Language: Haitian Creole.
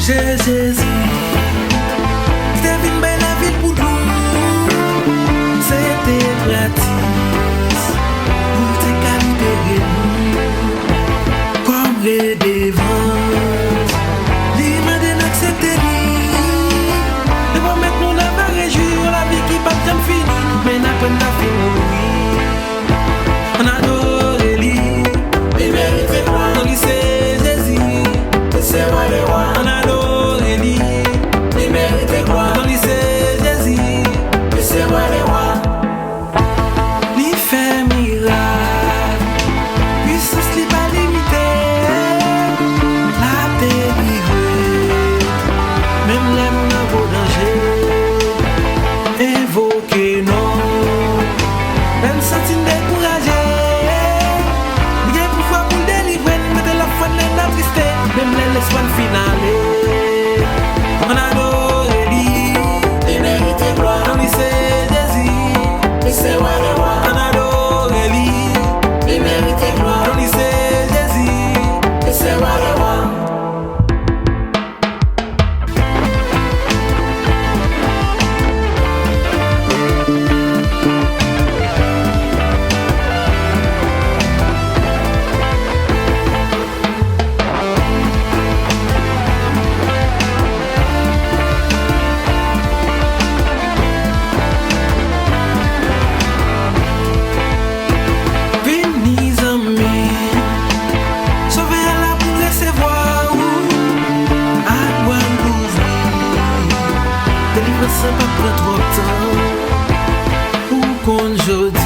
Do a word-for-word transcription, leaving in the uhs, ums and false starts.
Se Jezi ki te vin bay lavi l pou nou. Se te gratis pou l te ka libere nou kòm redevans. Li mande n aksepte li. Li pwomèt nou n ap rejwi yon lavi ki p ap janm fini, men n aprann n ap fin mouri. Ann adore li. Li merite glwa. Non li se Jezi. Li se Wa dè wa. Ann adore li. Li merite glwa. Non li se Jezi. Li se Wa dè wa. Li fè mirak. Pwisans li pa limite. L ap delivre. Menm lè m nan gwo danje. Envoke non. Lè n santi n dekouraje, li gen pouvwa pou l delivre n. Mete lafwa n lè n atriste, menm lè lespwa n fin ale. Ann adore li. Li merite glwa. Non li se Jezi. Li se Wa dè wa. Ann adore li. Li merite glwa. Non li se Jezi. Li se Wa dè wa. Vini zanmi, Sovè a la pou l resevwa ou ak bra l louvri. Delivrans lan p ap pran twòp tan. Ou konn jodi